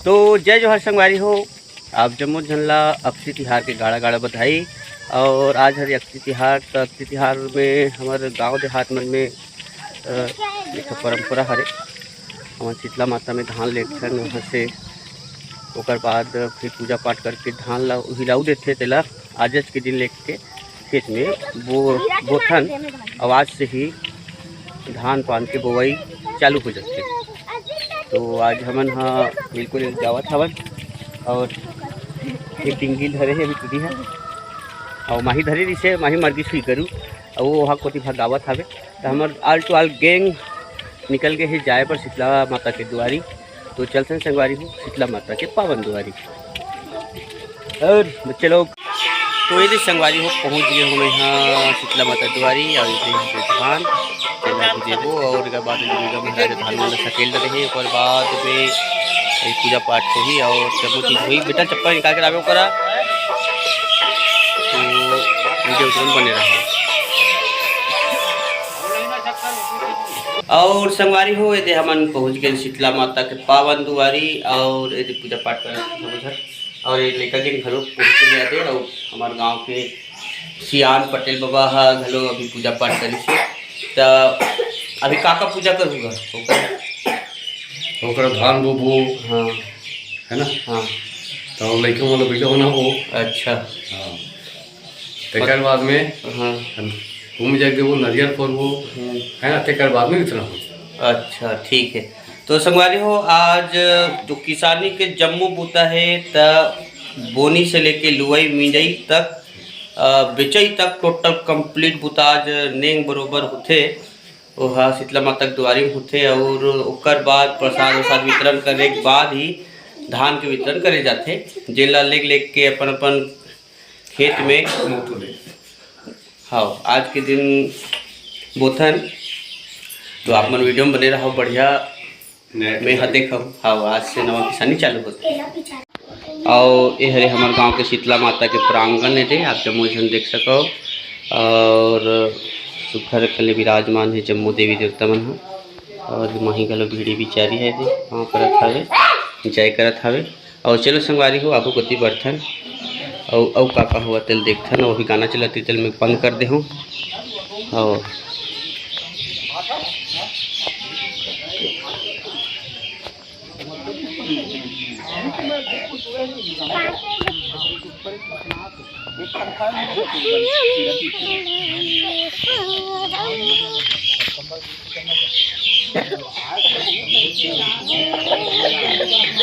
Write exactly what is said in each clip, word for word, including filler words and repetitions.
तो जय जोहार संगवारी हो, आप जम्मो झन ला अक्ती तिहार के गाड़ा गाड़ा बधाई। और आज हरे अक्ती तिहार, तो अक्ती तिहार में हमर गांव देहात मन में अ, एक परंपरा हरे। हमन शीतला माता में धान लेगथन, वहाँ से ओकर बाद फिर पूजा पाठ करके धान ला उही ला देथे, तेला आजच के दिन लेके खेत में बो बोथन। और आज से ही धान पान के बोवई चालू हो जाथे। तो आज हमन ह बिल्कुल जावत हवन और एक डिंगी धरे हे अभी टूरी ह, और माही धरे रिसे, माही मर गिस हुई गरू, और वो वहाँ कोती भगावत हवे। तो हमर all to all gang निकल गए हे जाए पर शीतला माता के दुआरी। तो चलथन संगवारी हो शीतला माता के पावन दुआरी। और बच्चे लोग, तो ये संगवारी हो पहुँच गए हो मैं यहाँ शीतला माता दुआरी। और ये दे धान तेला भी देबो और एक बाद में दुर्गा महाराज धान वाला सकेल रहे, ओकर बाद में ये पूजा पाठ होही और सब चीज होही। बेटा चप्पल निकाल के लावे ओकरा, तो वीडियो जरूर बने रहा। और संगवारी हो, ये दे हमन पहुँच गए शीतला माता के पावन दुआरी और ये दे पूजा पाठ करत हे सब झन। और ये लइका के घलो पहुँच गया दे और हमारे गांव के सियान पटेल बाबा ह घलो अभी पूजा पाठ करिस हे। त अभी का का पूजा करहू गा? ओकर धान बोबो, हाँ। है ना? हाँ। तो लइका मन ला बिदा होना हो। अच्छा। हाँ। तेकर बाद में हाँ। हम घूम जाके वो नरियर फोरबो, हम्म। है ना? तेकर बाद में उतना हो। अच्छा, ठीक है। तो संगवारी हो, आज तो किसानी के जम्मो बूता है, त बोनी से लेके लुवई मिंजई तक, अ, बेचई तक total complete बूता आज नेंग बरोबर होथे। ओहा शीतला माता के दुआरी में होथे और ओकर बाद प्रसाद वरसाद वितरण करे के बाद ही धान के वितरण करे जाथे, जेला लेग लेग के अपन अपन खेत में। हाँ, आज के दिन बोथन, तो आप मन वीडियो में बने रहो, बढ़िया। मैं ह देखव, हाँ, आज से नवा किसानी चालू होथे। और ये हरे हमर गांव के शीतला माता के प्रांगण हे दे, आप जम्मो झन देख सकव। और सुघर खले विराजमान हे जम्मो देवी देवता मन ह। और माही घलो भीड़ी बिचारी हे दे, पाँव परत हवे, जय करत हवे। और चलो संगवारी हो, आगू कोती बढ़थन। और, और का का हुआ तेल देखथन, अभी गाना चलत हे, तेल में बंद कर दे हूँ। और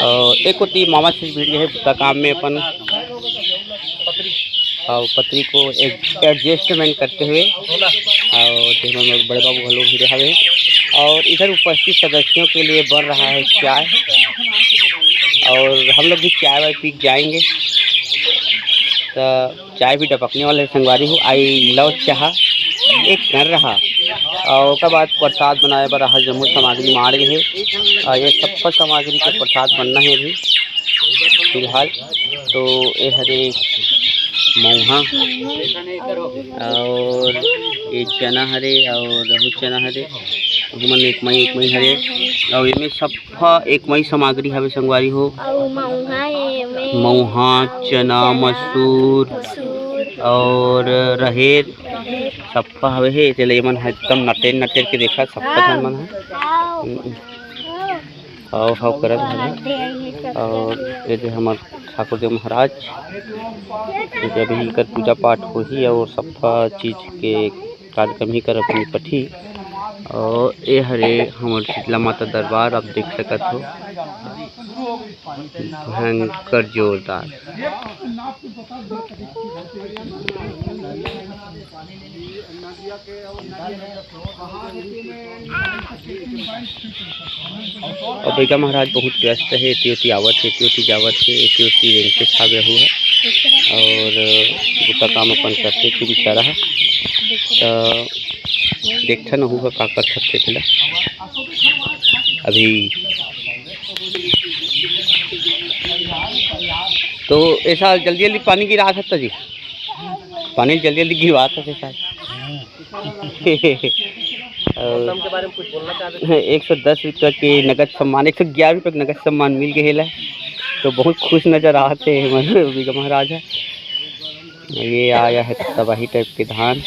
और एक कोती मामा से भिड़ गए हे बुता काम में अपन, और पत्री को एक adjustment करते हुए, और तेमा में बड़े बाबू घलो भिड़े हवे, और इधर उपस्थित सदस्यों के लिए बन रहा है चाय, और हम लोग भी चाय वाय पी के जाएंगे। तो चाय भी डपकने वाले हे संगवारी हो, I love चाहा एक कर रहा। और ओकर बाद प्रसाद बनाए बर आहा जम्मो सामग्री मार गे हे, और ये सब सामग्री के प्रसाद बनना है अभी फिलहाल। तो ये हरे मऊहा और ये चना हरे और रहू चना हरे, ओमन एक मई एक मई हरे। और एमे सब हाँ, एक मई सामग्री हवे संगवारी हो। अउ मउहा हे एमे। मउहा, अउ चना, चना, मसूर मसूर। और रहेर, रहेर। सप्पा हवे हे, तेला एमन ह एकदम नटेर नटेर के देखत सप्पा झन मन ह। हाँ। हम्म। हाव, हाव करत हवे। और ये दे हमर ठाकुर देव महाराज, ये दे अभी इनकर पूजा पाठ होही और सप्पा चीज के कार्यक्रम ही करब निपटही। और ए हरे हमर शीतला माता दरबार, आप देख सकत हो, भयंकर जोरदार। और बइगा महाराज बहुत व्यस्त हे, एती ओती आवत हे, एती ओती जावत हे, एती ओती रेंगते खावे हुआ, और बुता काम अपन करथे, एती बिचारा ह। त देखथन ओहू ह का कर सकथे तेला। अभी तो ऐसा जल्दी जल्दी पानी गिरा सकता जी, पानी जल्दी जल्दी गिरवा सकते सर। मौसम के बारे में कुछ बोलना चाहते हैं? एक सौ दस रुपया के नगद सम्मान, एक सौ ग्यारह रुपया के नगद सम्मान मिल गए ला। तो बहुत खुश नजर आते हैं मन बिग महाराज है। ये आया है तबाही टाइप के धान।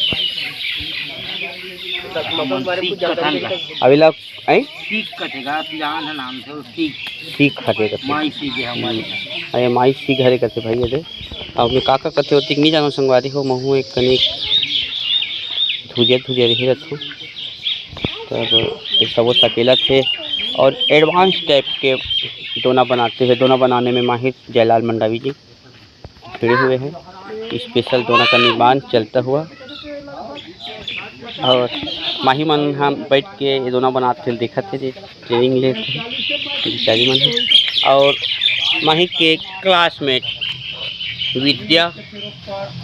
अभी ला, आई? सीख कटेगा, पिरान है नाम से, वो सीख। सीख हटे कथे। माई सीख है हमारे। हम्म। अरे माई सीख हरे कथे भाई, ये दे। अब मैं का का कथे होती नहीं जानो संगवारी हो, महू एक कनिक धुरिया धुरिया रही रहथों। तब ये सबो सकेला थे और एडवांस टाइप के दोना बनाते हैं। दोना बनाने में माहिर जयलाल मंडावी जी जुड़े हुए हैं। स्पेशल दोना का निर्माण चलता हुआ और माही मन हम बैठ के ये दोना बनाते हैं, देखत थे, ट्रेनिंग लेते हैं बिचारी मन है। और माही के क्लासमेट विद्या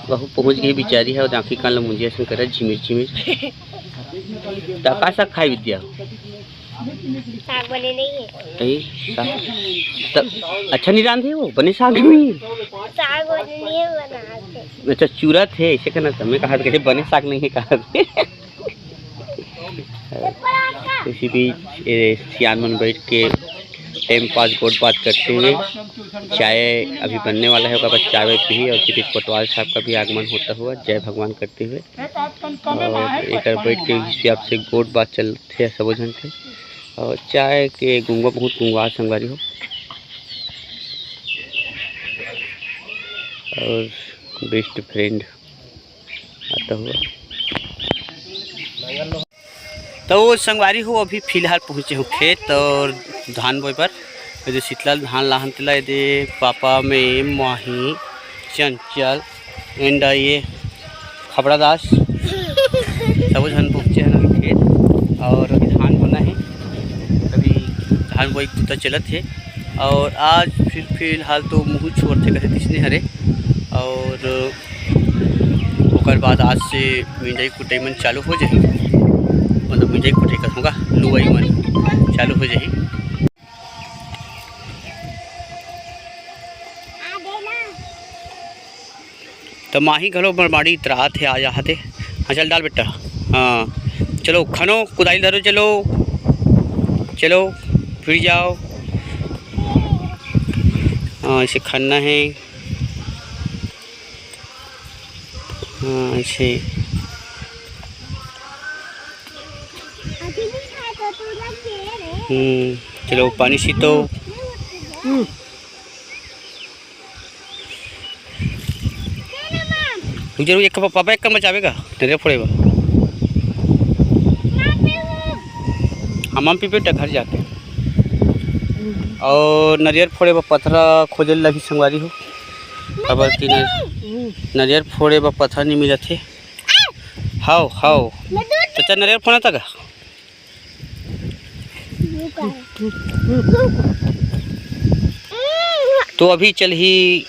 वहू पहुँच गई बिचारी है और आँखी कान ल मुंजिया से करे झिमिर झिमिर। त का साग खाए विद्या? साग बने नहीं है। नहीं, साग। त अच्छा नहीं रांधे हो, बने साग नहीं। साग बने नहीं है, बनाते। अच्छा, चूरा थे, ऐसे कहना था। मैं कहा था, बने साग नहीं है, कहा थे। इसी बीच ये सियान मन बैठ के टाइम पास, गोठ बात करते हुए चाय अभी बनने वाला है, ओकर बाद चाय वाय पी और फिर कोटवाल साहब का भी आगमन होता हुआ, जय भगवान करते हुए। और एक बैठ के इसी आपसे गोठ बात चलते हैं सबो झन के। और चाय के गुंगवा बहुत गुंगवा संगवारी हो। और बेस्ट फ्रेंड आता हुआ। तो संगवारी हो, अभी फिलहाल पहुँचे हूँ खेत और धान बोए बर। ये दे शीतलाल धान लाहन तेला, ये दे पापा, मैं, माही, चंचल and ये खबड़ा दास, सबो झन पहुँचे हैं अभी खेत और अभी धान बोना है। अभी धान बोई बुता चलत है और आज फिर फिलहाल तो मुँह छोड़ते कहे किसने हरे और ओकर बाद आज से मिंजाई कुटाई मन चालू हो जाही, मतलब मिंजाई कुटाई कहूँगा, लुवई मन चालू हो जाही। त माही घलो बड़माड़ी इतरात हे, आ जाहत हे। हाँ, चल डाल बेटा। हाँ, चलो खनो, कुदाई धरो, चलो, चलो, फिर जाओ। हाँ, इसे खनना है। हाँ, ऐसे। हम्म, चलो पानी सीतो। रुक जा, रुक, एक कप, पापा एक कप बचावे का, नरियर फोड़े बा। हम, हम पीबे बेटा घर जाके। और नरियर फोड़े बा पथरा खोजे ला भी संगवारी हो। काबर कि न-, नरियर फोड़े बा पथरा नहीं मिलत हे। हाव, हाव। चाचा, नरियर फोड़ा था का? तो अभी चलही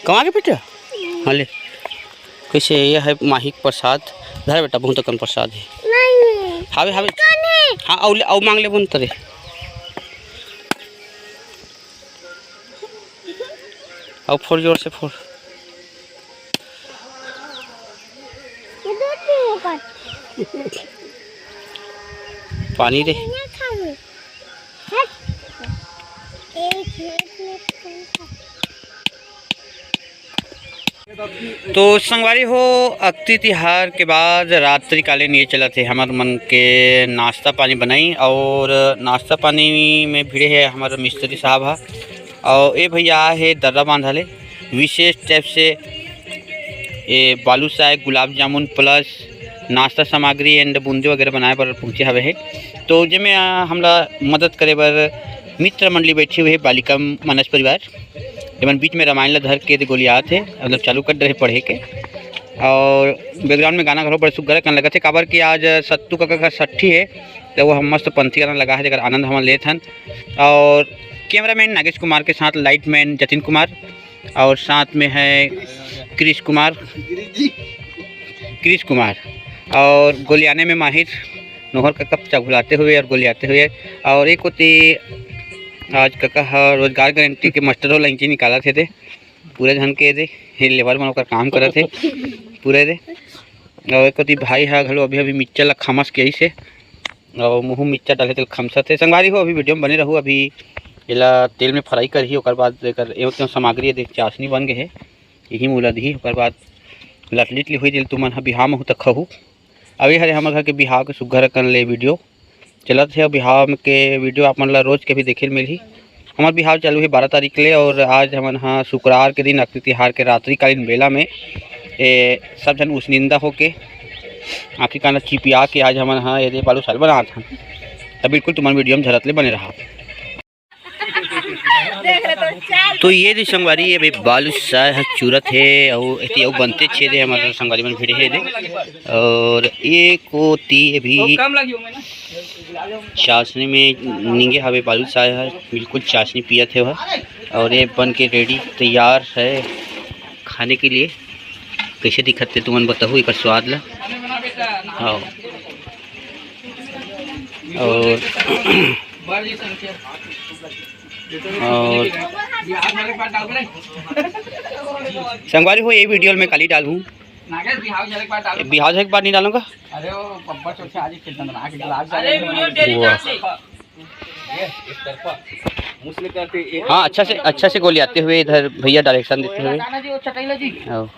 कहाँ के बेटा? हाँ, ले। कैसे ये है माही के प्रसाद? धर बेटा, बहुत अकन प्रसाद है। नहीं। हावे, हावे। कौन है? हाँ, अउ ले, अउ मांग ले, बोन तरे। अउ फोड़, जोर से फोड़। ये दूध नहीं है पर। पानी रे। ये खाऊं। हट। एक मिनट में खाऊंगा। तो संगवारी हो, अक्ति तिहार के बाद रात्रिकालीन ये चलत हे हमर मन के नाश्ता पानी बनाई, और नाश्ता पानी में भिड़े हे हमर मिस्त्री साहब ह, और ये भैया आए हे दर्रा बांधा ले विशेष टाइप से ये बालूशाही, गुलाब जामुन plus नाश्ता सामग्री and बूंदी वगैरह बनाए बर पहुँचे हवे हे। तो जेमे, आ, हमला मदद करे बर मित्र मंडली बैठी हुई हे, बालिका मानस परिवार। एमन बीच में रामायण ला धर के दे गोलियात हे, मतलब चालू कर दे रहे पढ़े के। और background में गाना घलो बड़े सुग्घर अकन लगत हे, काबर कि आज सत्तू कका का सट्ठी हे, तो वो हम मस्त पंथी गाना लगा हे, जेकर आनंद हमन लेत हन। और cameraman नागेश कुमार के साथ lightman जतिन कुमार, और साथ में है कृष कुमार, कृष कुमार, और गोलियाने में माहिर नोहर कका चघुलाते हुए और गोलियाते हुए। और एक होती आज कका ह रोजगार गारंटी के मास्टर वाला इंची निकालत हे दे, पूरा झन के दे, हे लेबर मन ओकर काम करत हे पूरे दे। और एक होती भाई ह घलो अभी, अभी मिक्सचर ला खमस के आइस हे, अउ मुहूँ मिर्चा डाले तेल खमसत हे। संगवारी हो, अभी video में बने रहू। अभी एला तेल में fry करही, ओकर बाद एकर एव तेव सामग्री दे, चाशनी बन गे हे, यही मोला दिही। ओकर बाद लटलिट ले होई तेल तुमन ह बिहाव में हू त खहू। अभी हरे हमर घर के बिहाव के सुग्घर अकन ले video चलत हे। बिहाव के video आप मन ला रोज के भी देखे ल मिलही। हमर बिहाव चालू हे बारह तारीख ले, और आज हमन ह शुक्रवार के दिन अक्ति तिहार के रात्रिकालीन बेला में ए सब झन उसनिंदा होके आँखी कान चिपिया के आज हमन ह एदे बालूशाही बनात हन। त बिल्कुल तुमन video में झरत ले बने रहा। तो ये दे संगवारी, ये भी बालूशाही ह चुरत हे, अउ एती अउ बनते छे दे, हमर संगवारी मन भिड़े हे दे। और ये कोती ये भी चाशनी में निंगे हवे बालूशाही ह, बिल्कुल चाशनी पियत हे वह। और ये बन के ready तैयार है खाने के लिए। कैसे दिखत हे तुमन बताहू एकर स्वाद ला। हाँ। और, और संगवारी हो, ये video में काली डालहूँ। बिहाव झलक बार नहीं डालूंगा। अरे वो पब्बा चौथे आज खेलता था, आज गुलाब जामुन। वाह। हाँ, अच्छा से, अच्छा से गोलियाते हुए इधर भैया direction देते हुए। लगाना जी, वो चटैला जी। आओ।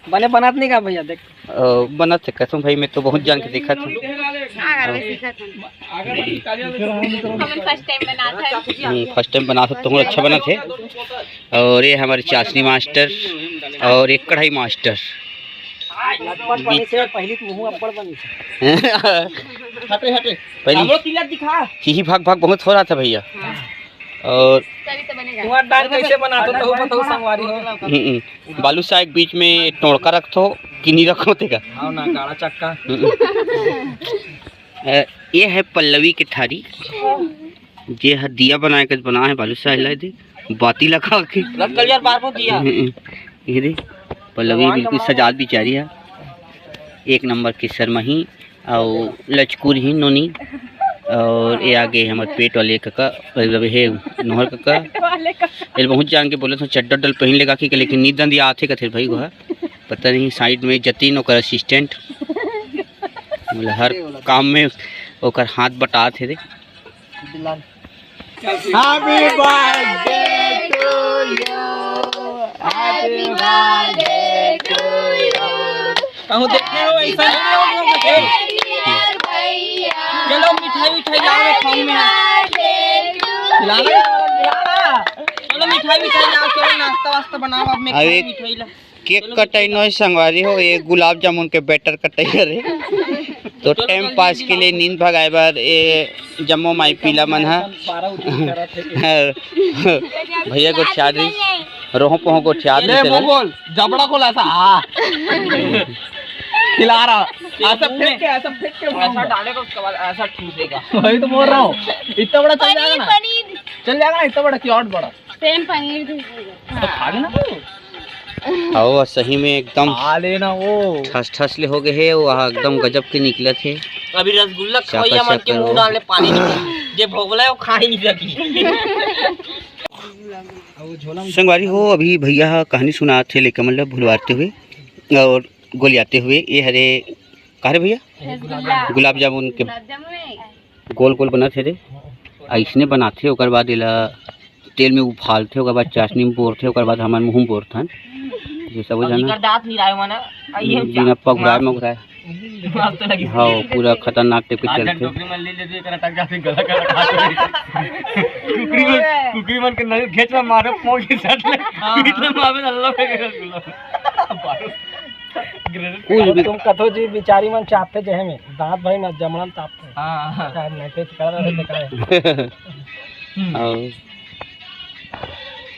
बने बनात नहीं का भैया, देख। ओ, बनत हे कसम भाई, मैं तो बहुत जान के देखत हूँ। हमन first time बनात हन। हम्म, first time बनात हन, तुमन अच्छा बनत हे। और ये हमारे चाशनी master और एक कढ़ाई master। लटपट बनी से पहली तो मुँह अब्बड़ बनी से। हटे, हटे। पहली हमरो तिलक दिखा। ही ही भाग भाग बहुत हो रहा था भैया। हाँ। और तभी तो बनेगा। तुम्हार दाल कैसे बनाते हो, बताओ संगवारी हो। हम्म, हम्म। बालूशाही के बीच में टोड़का रखथो कि नहीं रखो तेका? हाँ ना, गाड़ा चक्का। हम्म। अ, ये है पल्लवी के थारी, जे ह दिया बनाए के बना है बालूशाही ला दे, बाती लगा के। रख कलियर बार को दिया। हम्म, हम्म। ये दे, पल्लवी बिल्कुल सजात बिचारी है, एक नंबर के शर्मही। अउ लचकुर ही नोनी। और ये आगे हमर पेट वाले कका, मतलब हे नोहर कका। ये बहुत जान के बोलत हूँ, चड्डा उड्डा पहन लेगा कि, लेकिन नींद अंदी आथे कथे भाई वो है। पता नहीं side में जतीन ओकर assistant, मतलब हर काम में ओकर हाथ बटात हे रे। Happy birthday to you, happy birthday to you। कहूँ देखने हो ऐसा नहीं हो गया। चलो मिठाई उठाई लाओ रे, खाऊं मैं। खिलाना, खिलाना। चलो मिठाई उठाई लाओ, चलो नाश्ता वास्ता बनाओ, अब मैं अरे खाऊं मिठाई ला। केक कटाई नोहे संगवारी हो, ये गुलाब जामुन के batter कटाई करे। तो time pass के लिए, नींद भगाए बर ये जम्मो माई पीला मन ह। भैया गोठियात रही, रोहो पोहो गोठियात ले रही। बोल, जबड़ा को लाता, हाँ। खिला रहा। ऐसा फेंक के, ऐसा फेंक के ऐसा डालेगा, उसके बाद ऐसा ठूसेगा। वही तो बोल रहा हूँ, इतना बड़ा चल जाएगा ना। चल जाएगा ना, इतना बड़ा कि और बड़ा। सेम पनीर भी। तो खा लेना। आओ, सही में एकदम खा लेना वो। ठस ठस ले हो गए हे, वो एकदम गजब के निकलत हे। अभी रसगुल्ला चाका खवैया मन के चाका मुंह वो। डाले पानी निकल, जे भोगला है वो खा ही नहीं सकी। संगवारी हो, अभी भैया ह कहानी सुनात हे लइका मन ल भुलवाते हुए और गोलियाते हुए। ये हरे का हरे भैया? रसगुल्ला। गुलाब जामुन के गुलाब जामुन है। गोल गोल बनत हे रे, अइसने बनाथे, ओकर बाद एला तेल में उफालथे, ओकर बाद चाशनी में बोरथे, ओकर बाद हमन मुहूं में बोरथन। ये सबो झन एकर दांत निराय मन, आ ये बिना पगुराए मगुराए। मस्त लगी। हाँ, पूरा खतरनाक टाइप के आज चलथे। टोकरी में ले लेते, एकर अटक जाते, गला का अटक जाते। कुकरी मन, कुकरी मन के नहीं घेच में मारे, पोंछ के सट ले। हाँ, पीठ में हाँ। मारे, अल्लाह पे गला। कुछ भी। तुम कथो जी बिचारी मन चापथे जहे में, दांत भाई ना जमड़न तापथे। हाँ, हाँ। चाहे नहीं थे, कर रहे थे, कर रहे। हम्म। और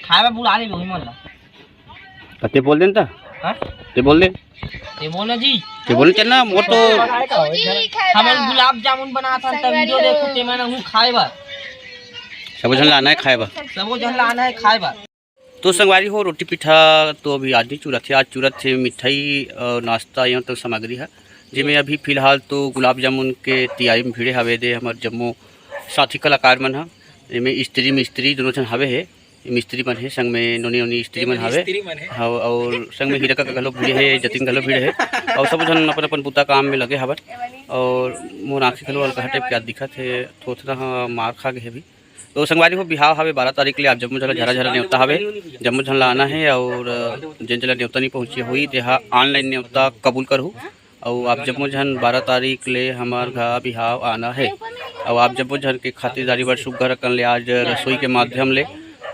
खाए में बुला ले वही मन ला। कते बोल देन ता? हाँ? ते बोल दे। ते बोल ना जी। ते बोल चल ना, मोर तो हमन गुलाब जामुन बनात हन, त वीडियो देखो, ते मन हूँ खाए बर। सबो झन लाना है खाए बर। सबो झन लाना है खाए बर। तो संगवारी हो, रोटी पीठा तो अभी आज नहीं चुरत हे, आज चुरत हे मिठाई और नाश्ता, यहाँ तक सामग्री है, जेमे अभी फिलहाल तो गुलाब जामुन के तैयारी में भिड़े हवे दे हमर जम्मो साथी कलाकार मन ह। एमे स्त्री मिस्त्री दोनों झन हवे हे। मिस्त्री मन हे, संग में नोनी नोनी स्त्री मन हावे। स्त्री मन हे। हाँ, और संग में हीरा काका घलो भिड़े हे, जतिन घलो भिड़े हे, और सब झन अपन अपन बुता काम में लगे हवन। और मोर आँखी घलो अलकहा टाइप के आज दिखत हे, थोथना ह मार खा गे हे अभी। तो संगवारी हो, बिहाव हावे बारह तारीख ले, आप जम्मो झन ला झरा झरा नेवता हावे, जम्मो झन ला आना हे। और जेन झन ला नेवता नहीं पहुँचे होही, तेहा ऑनलाइन नेवता कबूल करहू। अउ आप जम्मो झन बारह तारीख ले हमर घर बिहाव आना हे। अउ आप जम्मो झन के खातिरदारी बर सुग्घर अकन ले आज रसोई के माध्यम ले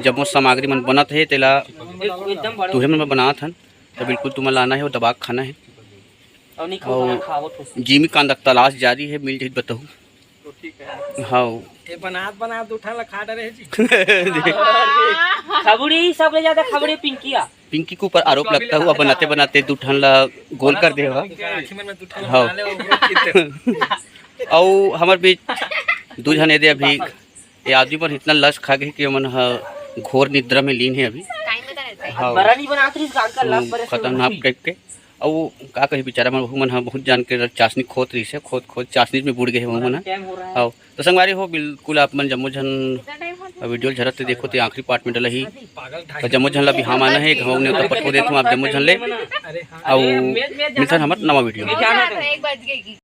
जम्मो सामग्री मन बनत हे, तेला तुहे मन बनात हन, तो बिल्कुल तुमन ला आना हे, वो दबा के खाना हे। अउ जिमी कांदा के तलाश जारी हे, मिल जाही त बताहू। हाँ। ये बनात बनात दू ठन ला खा डरे हे जी। खबड़ी, सबले ज्यादा खबड़ी पिंकिया। पिंकी के ऊपर आरोप लगता हुआ, बनाते बनाते दू ठन ला गोल कर दे हवा। आँखी मन में दू ठन हाँ। बना ले, वो रोक के दे। अउ हमर बीच दू झन एदे अभी ये आदमी मन इतना लस खा गे कि ओमन ह घोर निद्रा में लीन हे अभी। हाँ। बड़ा नहीं बनात रहिस, गाल का लस बरे से खतरनाक टाइप के। अउ का कही, बेचारा मन, वहू मन ह बहुत जान के चाशनी खोत रहिस हे, खोत खोत चाशनी में बुड़ गे हे वहू मन ह। हाँ। तो संगवारी हो, बिल्कुल आप मन जम्मो झन वीडियो झरत ते देखो, ते आखिरी पार्ट में डला ही। तो जम्मो झन ला बिहाव आना हे, घाव नेवता पठो देत हूँ आप जम्मो झन ले। अउ मिलथन हमर नवा वीडियो में। एक बज गई।